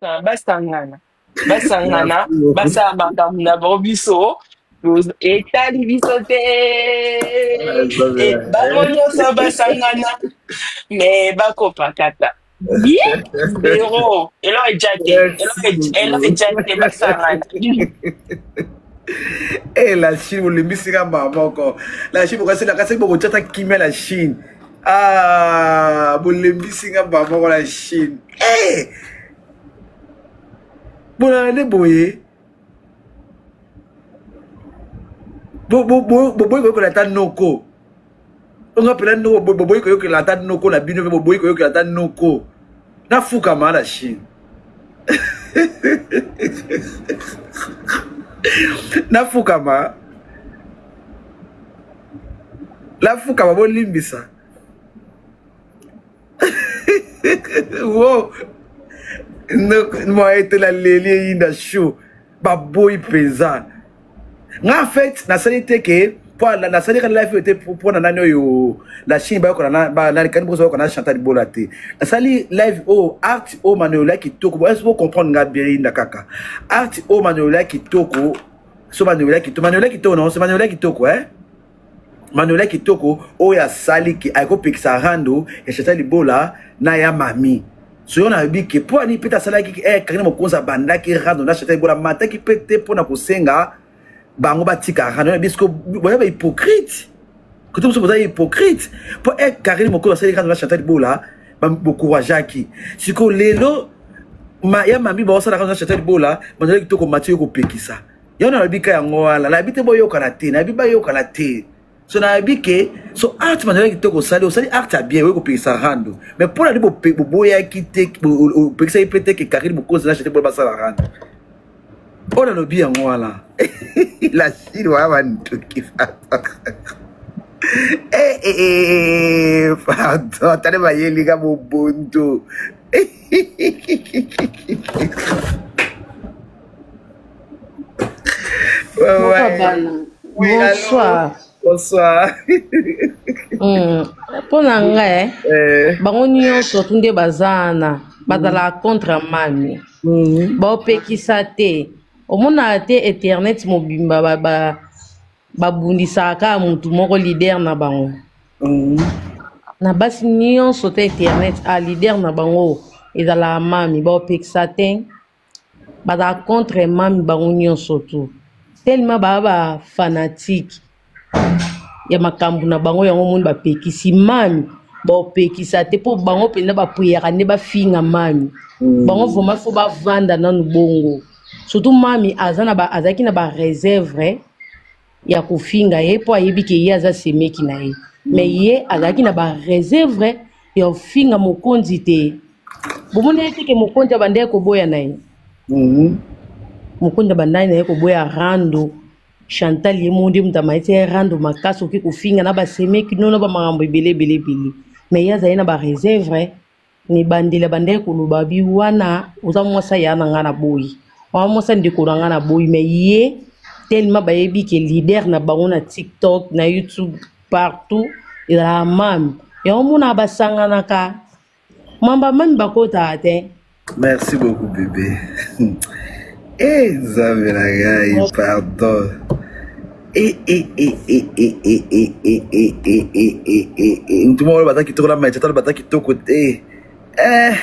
Basangana basangana basala makambo na bango, biso etali biso te. Bango nyonso basangana me bakopakata zero eloko eja te, eloko eja te, basangana. Eh, la Chine, bolimbisi nga mbala moko. La Chine, bokasi nakasi bokotya ta kimia la Chine. Ah, bolembisi nga mbala moko la Chine. Eh! Bolala nde boye. Boboyi koyokola ata noko. Onga mpela noko, boboyi koyokela ata noko na bino mpe boboyi koyokela ata noko. Nafukama la Chine. Nafukama. Nafukama bolimbisa. Wo moye te naleli eyinda show baboyi mpenza nga. En fait nasali te ke mpo nasali kaka live oyo te mpo na nani oyo la Chine bayokola nani kani boso bayokola na Chantal Bola te. Nasali live oyo art oyo Manuela kitoko bo bo comprendre nga bien. Eyinda kaka art oyo Manuela kitoko so Manuela kitoko, Manuela kitoko, non, c'est Manuela kitoko, eh Manuela kitoko oyo asali ke akopekisa rando ya Chantal Libola na ya mami. Soyo nayebi ke mpo ani mpe asalaki eh, Karine Mokonzi abandaki rando na Chantal Libola, mataki mpe te mpo na kosenga bango batika rando na biso. Boya ba hypocrite kote mosusu, boza hypocrite mpo eh, Karine Mokonzi asali rando na Chantal Libola, bokourageaki. Sikoyo lelo ma, ya mami baosala rando na Chantal Libola, Manuela kitoko mati oyo kopekisa yango. Nalobi ka yango wana, nayebi te boyokana te, nayebi bayokana te. So nayebi ke so art Manuela kitoko osali, osali art ya bien oyo kopekisa rando, mais mpo nani boboyaki te, opekisaki mpe te ke Karine Mokonzi na Chantal Bola basala rando oyo? Nalobi yango wana, la Chine wana bandoki. Eh, eh, eh, pardon, tale bayelika bobondo. Ouais. Bana. Oui, bonsoir. Bonsoir. Mpo na ngai, Eh, bango nyonso tu nde baza wana bazalaka contre mami. Baopekisa te, omonaka te internet mobimba babundisaka kaka motu moko, leader na bango. Na basi nyonso te internet a leader na bango ezalaka mami. Baopekisa te, bazalaka contre mami bango nyonso tu, tellement baa ba fanatique ya makambo na bango. Yango omoni bapekisi mami, baopekisa te mpo bango mpenza bapuyaka nde bafinga mami. Bango vraiment faut bavanda nanu bongo, surtout mami aza na ba, azalaki na ba réserve ya kofinga ye mpo ayebi ke ye aza semeki na ye, mais ye azalaki na ba réserve ya kofinga mokonzi te. Bomoni ye te ke mokonzi abandaki koboya na ye. Mokonzi abandaki na ye koboya rando Chantal, ye moko nde moto amayeti ye rando makasi, okoki kofinga na basemeki no na bamakambo ebele ebele ebele, mais ye azali na ba réserve na ebandeli. Abandaki koloba bi wana oza mwasi aya na ngai na boyi, wana mwasi ndeko na ngai na boyi, mais ye tellement bayebi ke leader na bango na TikTok, na YouTube, partout ezalaka mami. Yango monaka basanganaka mamba mami bakotaka te. Merci beaucoup bébé. Eh, Nzambe na ngai, pardon. Eh, eh, eh, eh, eh, eh, eh, eh, eh, eh, eh, eh, eh, eh. Mutu moko baza kitoko na Manchester, baza kitoko te. Eh.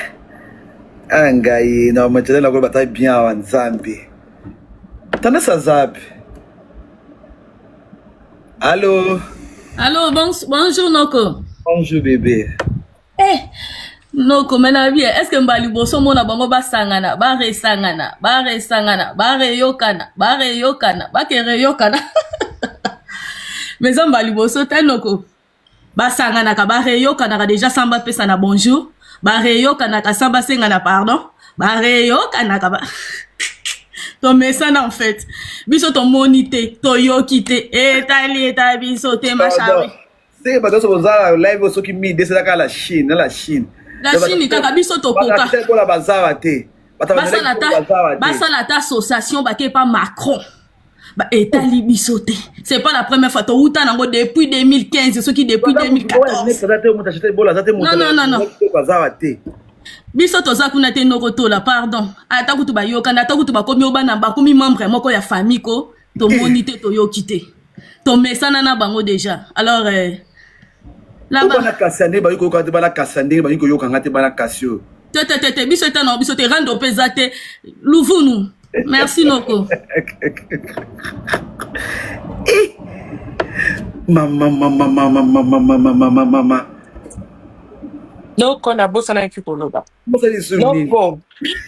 Ah ngai na Manchester na baza bien awa Nzambe. Tandasa zapi. Allô. Allô, bon, bonjour Noko. Bonjour bébé. Eh, Noko, mais na bien, est-ce que mbala liboso mona bango basangana, baresangana, baresangana, bareyokana, bareyokana, bakereyokana? Mais eza mbala liboso te Noko. Basanganaka, bareyokanaka déjà sans bapesana bonjour, bareyokanaka sans basengana pardon, bareyokanaka ba tomesana en fait. Biso tomoni te, toyoki te, etali eta biso te ma chérie. Seke bato nyonso bozala live soki midi esalaka la Chine na la Chine. La Chine kaka biso tokoka. Kola bazawa te. Basala ata association bake pa Macron. Ba etali biso te. C'est pas la première fois touta nango depuis 2015 soki depuis 2014. Non non non non. Bazawa te. Biso toza kuna te noko tola pardon. Ata kutu bayokana, ata kutu bakomi obana, bakomi membre moko ya famille ko, tomoni te toyoki te. Tomesana na bango déjà. Alors là-bas. Bana kasi nde bayoki koyoka te bana kasi ndenge bayoki koyoka nga te bana kasi oyo. Te te te te biso eta na biso te rando mpe eza te luvunu. Merci noko. Eh! Mama mama mama mama mama mama mama. Noko nabosanaki koloba. Bosali lisusu nini? Noko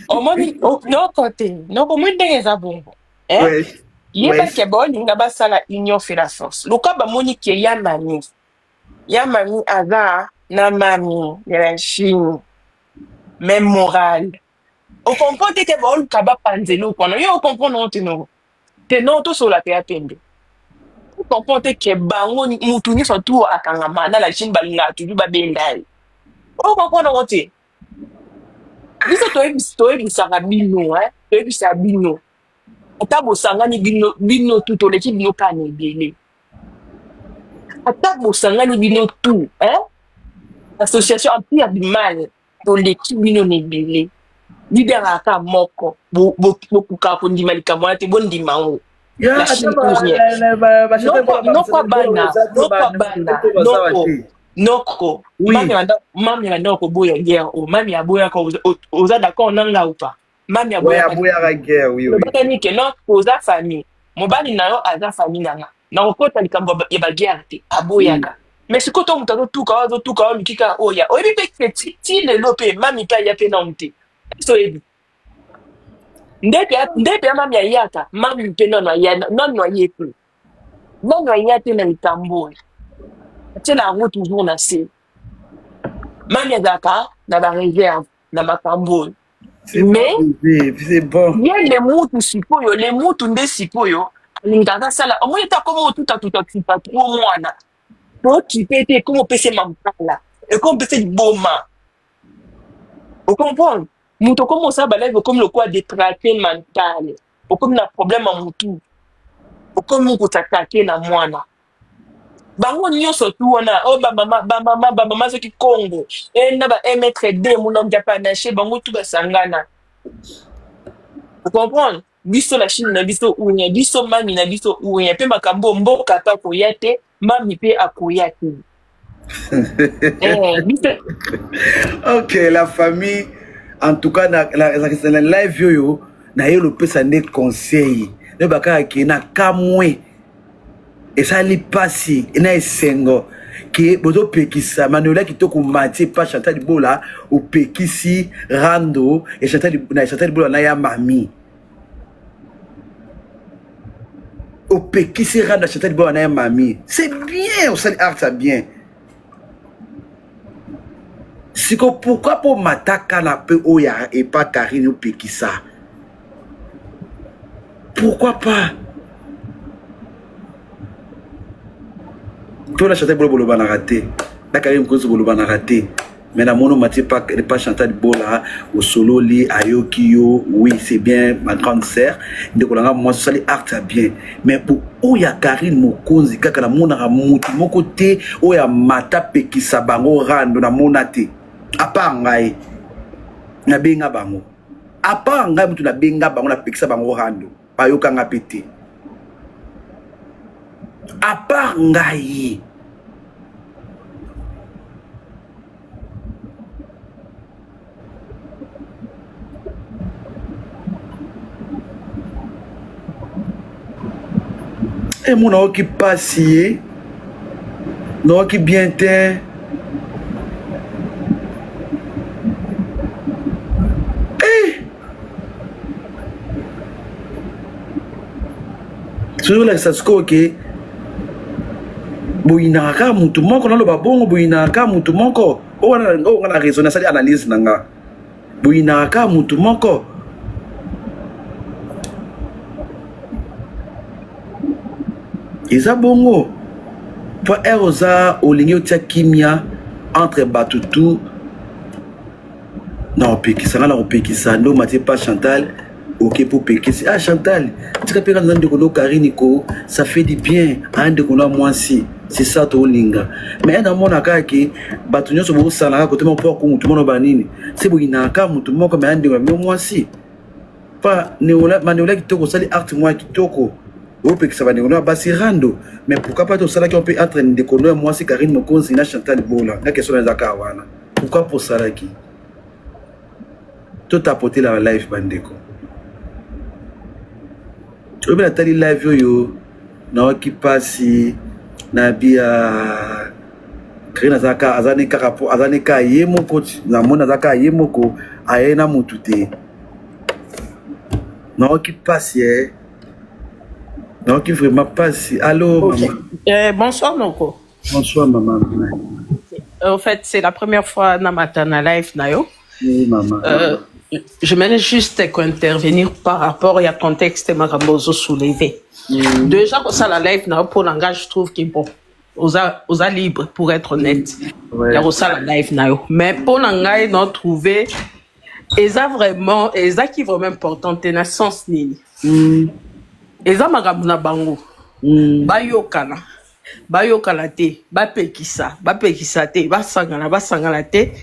omoni noko te noko omoni ndenge eza bongo eh? Ouais. Yeba Ouais. ke baolinga basala union fait la force luka bamoni ke ya mami ya mami aza na mami ya la Chine même morale ocomprend te ke baoluka bapanza eloko wana yo ocomprendre ngo te noko te non tosola pe ya pembe ocomprend te ke bango mutu nyonso tu akangama na la Chine balingaka toujours babenda ye ocomprendre ngo te biso toyebisaka bino eh? Toyebisaka bino ata bosangani bino bino tu toleki bino kaka na ebele ata bosangani bino tu eh? Association empire du mal toleki bino na ebele leader aka moko bokokaka kondima likambo wana te bondima yango Ya, la ata Chine ou rien ba chanteur noko noko bana noko bana noko noko Oui. Mami anda mami anda koboya guerre o mami aboyaka oza d'accord nanga ou pas mami Ouais, aboyaka aboyaka guerre, oui, oui. lobakani ke non oza famille mobali na yo aza famille na nga nakokota likambo ya baguerre te aboyaka mais sikoyo to moto azotuka oyo azotuka oyo luki kaka oya oyebi mpe ke ti lelo mpe mami mpe aya mpe nanu te so oyebi nde mpe ya mami ayaka mami mpe nanu aya nanu aye te nanu aya te na likambo oyo atiela yango toujours na se mami azalaka na bareserve na makambo oyo. C'est Mais bon, bébé, c'est bon. Ye le mutu sikoyo le mutu nde sikoyo alingaka asala omoni ata komo otutatuta tuta tro mwana tokipe te ekomi opesa mampala ekomi opesa liboma ocomprendre moto okomi osala baleve okomi lokola détraqué mental okomi na problème ya motu okomi kotatake na mwana bango nyonso tu wana oyo bamama bamama bamama soki Congo e na ba 1 mètre 2 monongi ya panache bango tu basangana ocomprendre biso la Chine na biso unya biso mami na biso unya mpe makambo mboka mpe akoya te mami mpe akoya te eh, biso Ok, la famille, en tout cas, na, na, na, na live yoyo, na ye lopesa nde conseil. Ne bakaka ke na kamwe esali pasi na esengo ke bozopekisa Manuela Kitoko Matie pa Chantal Libola opekisi rando ya Chantal na Chantal Libola na ya mami opekisi rando ya Chantal Libola na ya mami c'est bien osali art ya bien siko pourquoi po mataka na pe oyo ya epa Karine opekisa pourquoi pas to na Chantal Bola bolobanaka te na Karine Mokonzi bolobanaka te mais namoni omati pa, pa Chantal Bola osololi ayoki yo oui c'est bien ma grande sœur ndeko na nga mwasi osali acte ya bien mais po oyo ya Karine Mokonzi kaka namonaka motu moko te oyo amata pekisa bango rando namona te à part ngai nabenga bango à part ngai motu nabenga bango napekisa bango rando bayokanga mpe te à part ngai emo nayoki mpasi ye nayoki bien te eh! Soki olakisa sikoyo ke boyinaka kaka motu moko naloba bongo boyinaka kaka motu moko oyo wana oyo nga na raisonne asali analyse na nga boyinaka kaka motu moko eza bongo po ere oza olingi otia kimia entre bato tout na kopekisa nga na kopekisa nde omati pa Chantal oke mpo opekisi ah Chantal tika mpe nga naza ndeko no Karine ko ça fait du bien aya ndeko na mwasi. C'est ça tolinga. Mais namona kaka ke bato nyonso bosalaka kote moko mpo motu moko banini se boyinaka motu moko me andeko ya bino mwasi pa maneola kitoko osali acte moko ya kitoko opekisa bandeko no ya basi rando. Mais pourquoi pas tosalaki mpe entre ndeko no ya mwasi Karine Mokonzi na Chantal Bola? Nga question na eza kaka wana, pourquoi posalaki totapotela ba live? Bandeko oyebi, natali live oyo, nawaki mpasi na bia Karine azalaka aza ne kaka po aza ne kaka ye moko. Namoni aza kaka ye moko, aye na motu te. Naoki mpasi e, naoki vraiment mpasi. Allo? Ok. Mama. Bonsoir, Noko. Bonsoir, mama. En fait, c'est la première fois na matana live na yo. Oui, mama. Je voulais juste intervenir par rapport à contexte makambo ozo soulever. Déjà, ça la live na yo pour langage, je trouve que bon, oza libre, pour être honnête. Ya kosala live na yo. Mais pour ngai na trouver eza vraiment, eza qui vraiment important te na sens nini. Eza makambo na bango. Bayokana. Bayokana te, bapekisa, bapekisa te, basangana, basangana te.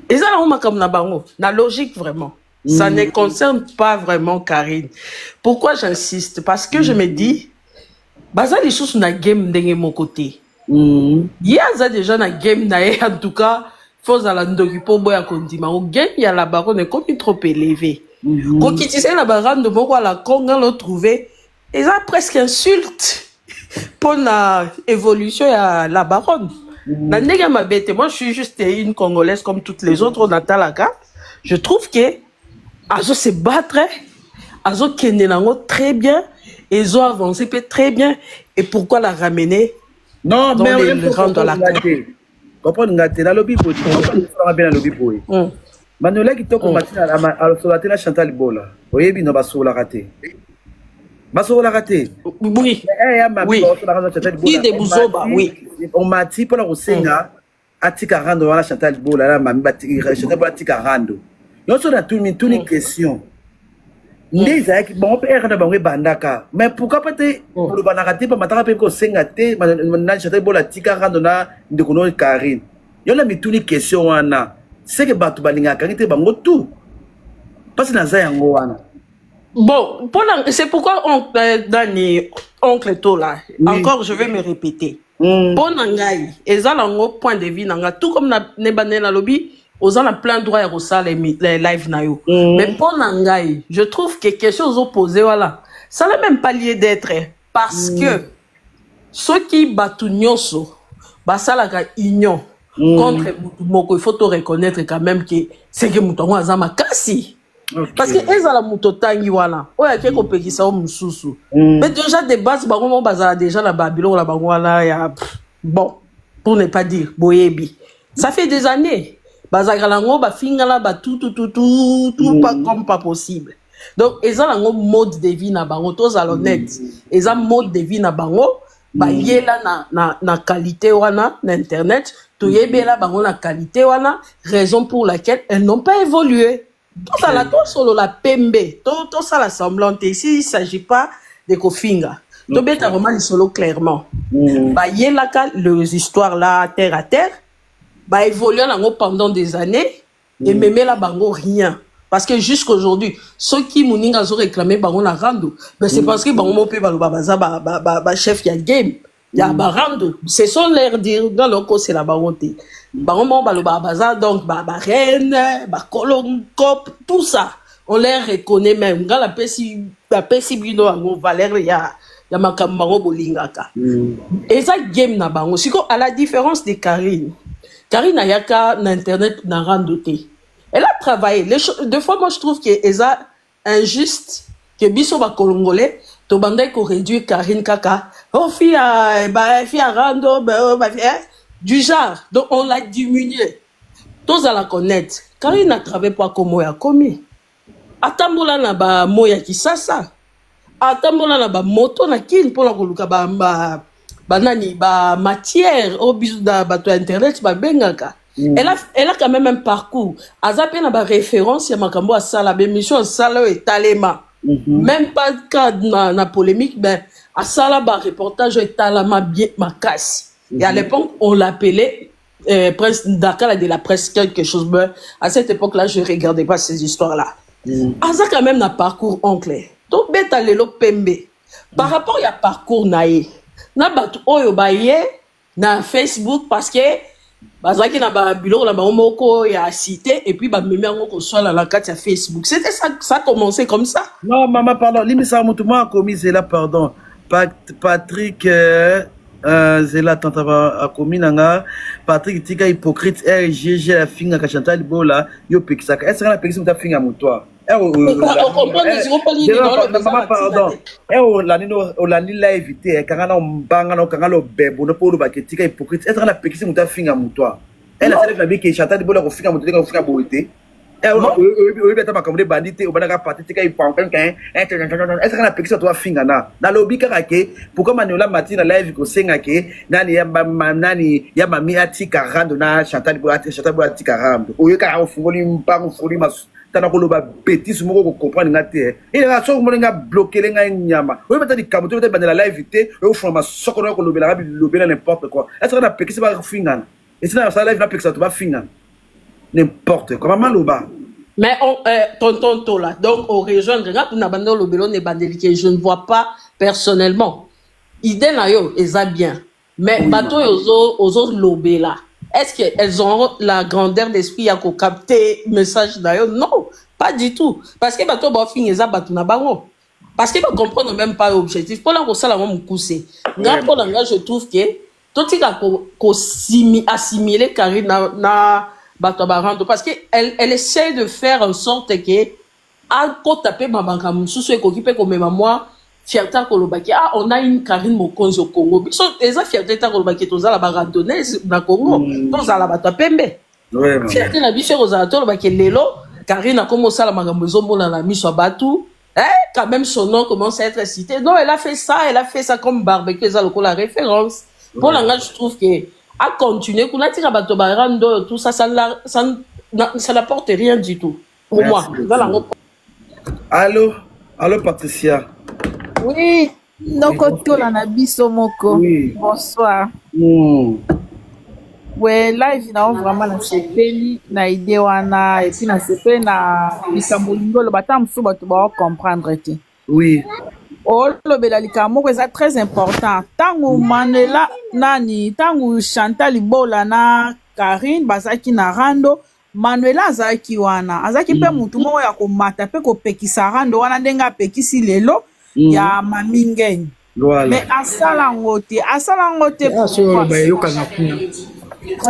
Eza nango makambo na bango. Na logique vraiment. Ça ne concerne pas vraiment Karine. Pourquoi j'insiste? Parce que je me dis, baza lisusu na game ndenge moko te. Ye aza déjà na game na ye, en tout cas, faut ozala ndoki mpo boya kondima ngo. Game ya la baronne ekomi trop élevé. Kokitisa ye na barando moko ala konga lo trouver eza presque insulte mpo na évolution ya la baronne. Na ndenge ya mabe te, moi je suis juste une Congolaise comme toutes les autres natalaka. Je trouve que azo se battre, azokende nango très bien, ezo avancer mpe très bien, et pourquoi la ramener Non, dans mais les rangs de la te comprendre nga te. Nalobi boye, comprendre bien, nalobi boye. Manuela Kitoko matina asola te na Chantal Bola. Oyebi no, basololaka te, basololaka te. Oui. Ya mami, basololaka na Chantal Bola. Ide buzoba, oui. Omati mpona kosenga atika rando wana. Chantal Bola na mami, Chantal Bola atika rando nyonso. Na tuni tuni question nde ezalaki bango mpe ere na bango ebandaka. Mais pourquoi pas te kolobanaka te, bamataka mpe kosenga te na Chantal Bola atika rando na ndeko no Karine? Yo na mituni question wana, seke bato balingaka kangi te bango tout mpasi naza yango wana. Bon, c'est pourquoi oncle Dani, oncle Tola, encore je vais me répéter. Mpo na ngai, eza nango point de vue na nga, tout comme na nebane nalobi, oza na plein droit ya kosala live na yo. Mais mpo na ngai, je trouve que question ozoposer wana, ça n'a même pas lieu d'être, parce que soki bato nyonso basalaka union contre mutu moko, il faut to reconnaître quand même que c'est que mutu yango aza makasi. Parce que ezala moto otangi wana oyo ake kopekisa yo mosusu, mais déjà de base bango moko bazala déjà na babiloko na bango wana ya bon, pour ne pas dire boyebi, ça fait des années bazalaka nango, bafingana batutututu tout pas comme pas possible. Donc eza nango mode de vie na bango, tozala honnête, eza mode de vie na bango. Bayela na qualité wana na internet, toyebela bango na qualité wana, raison pour laquelle elles n'ont pas évolué. Tozala tosolola pembe, tosala semblant te. Ici il s'agit pas de kofinga, tobeta vraiment lisolo clairement. Bayelaka les histoires là terre à terre, baévolue nango pendant des années, ememela bango rien, parce que jusqu'aujourd'hui soki moninga azoréclame bango na rando, ben c'est parce que bango mo mpe baloba baza bachef ya game ya barando. Ce sont leurs dire, nga lokosela bango te. Bango moko balobaka baza donc bareine, bakolongop, tout ça, on les reconnaît. Même nga napesi, bapesi bino yango valeur ya makambo bango bolingaka. Eza game na bango. Sikoyo, à la différence de Karine, Karine ayaka na internet na rando te, elle a travaillé les. Des fois, moi je trouve que eza injuste que biso bacongolais tobandaki koréduire Karine kaka oh fille ya ba fille ya rando, ba, oh, ba, eh, du genre. Donc on l'a diminué. Tozala honnête, Karine a travaillé po akoma oyo akomi. Atambola na bamo ya Kisasa, atambola na bamoto na Kini mpona koluka banani, bamatière oyo biso na bato ya internet babengaka. Elle a quand même un parcours, aza mpe na baréférence ya makambo asala, baémission asala oyo etalema. Même pas cas na polémique, mais asala ba reportage etalama bien makasi. Et à l'époque, on l'appelait presse Dakar de la presse quelque chose. Mais à cette époque-là, je regardais pas ces histoires-là. Aza quand même na parcours oncle. Donc beta lelo pembe. Par rapport ya parcours na ye. Na bato oyo baye na Facebook parce que bazalaki na babiloko na bango moko ya cité et puis bamemi yango koswala na kati ya Facebook. C'était ça, ça a commencé comme ça. Non, maman, pardon. Limbisa mutu moko akomi zela, pardon. Patrick zela tanta akomi na nga. Patrick, tika hypocrite. RGG afingaka Chantal Bola, yo pekisaka. Est-ce que na pekisi mutu afinga mutu? Mama, pardon. Olandi olandi live te, kanga na mbanga na okanga lobebo no mpo olobaka etika hypocrite. Est-ce que na pekisi mutu afinga mutu? Elle asali na biki Chantal Bola kofinga mutu te, kofinga boye te. Oyebi ata makambo nde ebandi te, obandaka parti tika ipankenken. Est-ce que napekisi bato bafinga? Na nalobi kaka ke pourquoi Manuela mati na live kosenga ke nani ya nani ya mami atika rando na Chantal Bola, Chantal Bola atika rando. Oye kaka ofungoli mpango, ofungoli tana koloba bétise moko, kocomprendre nga te. Elaka soki omoni nga, bloquele ngai nyama. Oyebi ata likambo te, oyebi ata ebandela live te, oyofunga masoko na yo kolobelaka bilobela n'importe quoi. Est ce que napekisi bafingana? Esi na basala live, napekisa bato bafingana? N'importe quoi. Mama, loba. Mais tonton Tola, donc au rejoindre nga na bando lobelo ne bandeli que je ne vois pas personnellement. Idée na yo eza bien. Mais bato ozo ozo lobela. Est-ce qu'elles ont la grandeur d'esprit ya ko capter message na yo? Non, pas du tout. Parce que bato ba finga eza bato na bango. Parce que ba comprendre même pas l'objectif. Pour la kosala ngo mukuse. Nga pour nga, je trouve que totika ko assimiler Karine na bato ya barando parce que elle essaie de faire en sorte que akota mpe makambo mosusu ekoki mpe komema mwa fierté akolobaki: ah, on a une Karine Mokonzi au Congo. Biso eza fierté te akolobaki tozala barandonnaise na Congo, tozala bato ya pembe. Fierté na biso ekozala tolobaki lelo Karine akomi osala makambo ezomona na miso ya bato. Eh, quand même son nom commence à être cité. Non, elle a fait ça, elle a fait ça comme barbecue, eza lokola référence. Pour la je trouve que à continuer kuna tika bato barando, tout ça, ça n'apporte rien du tout pour moi. Voilà. Allô, allô, Patricia. Oui, noko Tola na biso moko. Oui. Bonsoir. We live na vraiment nasepeli na idée wana et puis nasepeli na likambo olingi oloba. Ata mosusu bato baocomprendre te. Olobela likambo moko eza très important. Ntango Manuela nani, ntango Chantal Bola na Karine bazalaki na rando, Manuela azalaki wana, azalaki mpe mutu moko ya komata mpe kopekisa rando wana ndenge apekisi lelo ya Mami Ngeni. Mais asala yango te, asala yango te.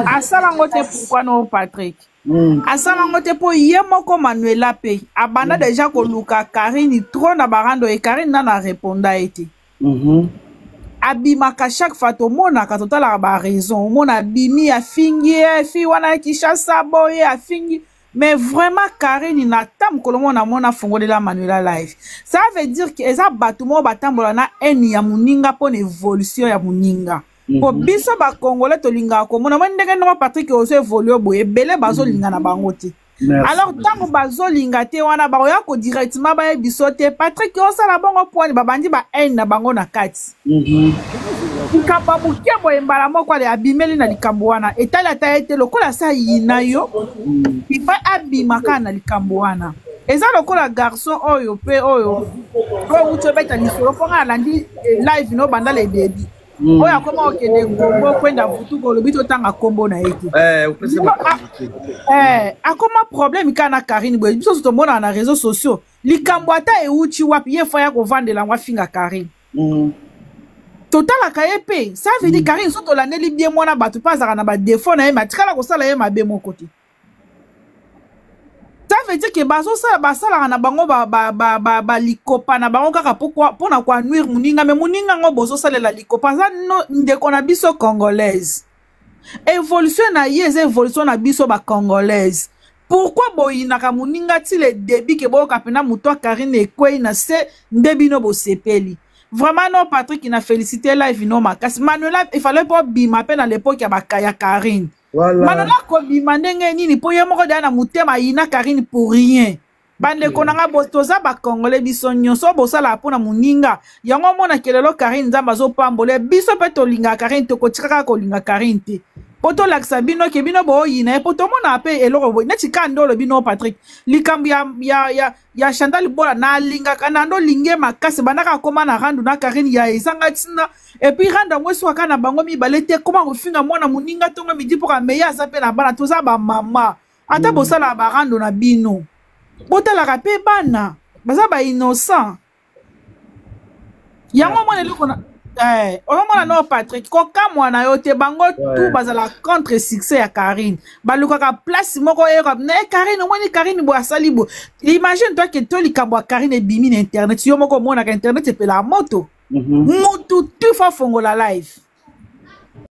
Asala yango te pourquoi? No, Patrick, asala yango te mpo ye moko Manuela mpe abanda déjà koluka Karine trop na barando e Karine nano areponda ye te. Abimaka chaque fois, tomonaka, totalaka baraison, omona abimi, afingi ye fi wana ya Kinshasa boye, afingi. Mais vraiment Karine na ta mokolo moko namona afongolela Manuela live. Ça veut dire que eza bato moko batambola na haine ya moninga mpo na évolution ya moninga, po biso bacongolais tolingaka komona moi ndenge ndenge Patrik ozo évolue boye, ebele bazolinga na bango te. Alors ntango bazolinga te wana, bakoya ko directement bayebi biso te: Patrik osala bongo poani, babandi ba haine na bango na kati. Likambo ya moke boye, mbala moko ale abimeli na likambo wana, etali ata ye te. Lokola asa yina yo, ifa abima kaka na likambo wana. Eza lokola garçon oyo mpe oyo wuti obeta lisolo, mpo nga alandi live no banda le début, oyo akoma kokende Kongo kwenda vutuka, olobi totanga nkombo na ye te. Akoma problème kaka na Karine boye. Biso so tomonaka na réseaux sociaux, likambo ata ewuti wapi, ye fa ya kovandela yango, afinga Karine. Totalaka ye mpe, ça veut dire Karine so tolandeli bien, mwana bato mpe azalaka na badéfauts na ye, me atikala kosala ye mabe moko te. Ça veut dire ke bazosala, basalaka na bango balikopa na bango kaka mpona koanuire moninga. Me moninga yango bozosalela likopa aza ndeko na biso congolaise. Évolution na ye eza évolution na biso bacongolaise. Pourquoi boyinaka moninga ti le début ke boyoka mpena moto ya Karine ekwei na se nde bino bosepeli? Vraiment non, Patrick, na félicité live no makasi. Manuela ifale mpo bima mpe na l'époque ya baka ya Karine. Manuela akobima ndenge nini? Mpo ye moko deya na motema ayina Karine pour rien. Bandeko na nga, toza bacongolais biso nyonso. Oyo bosalaka mpo na moninga yango, omonake lelo Karine, Nzambe azopambola biso mpe tolingaka Karine, tokotika kaka kolinga Karine te mpo tolakisa bino ke bino booyina ye, mpo tomonaka mpe eloko boye neti ka ndolo bino. Patrick, likambo ya Chantal Bola, nalingaka na ndolinge makasi bandaka akoma na randu na Karine ya ezanga ntina. Et puis rando yango esukaka na bango mibale te, koma kofinga mwana moninga ntongo midi mpoka meye aza mpe na bana. Toza bamama, ata bosalaka barando na bino, botalaka mpe bana baza bainnocent. Yango omona eloko na ozomona no Patrick, kokamwa na yo te. Bango tu bazala contre succès ya Karine, balukaka place moko eyoka na ye Karine. Omoni Karine boye asali boye, imagine toi ke to likambo ya Karine ebimi na internet, yo moko omonaka internet epelaka moto. Mutu tu fa fongola live.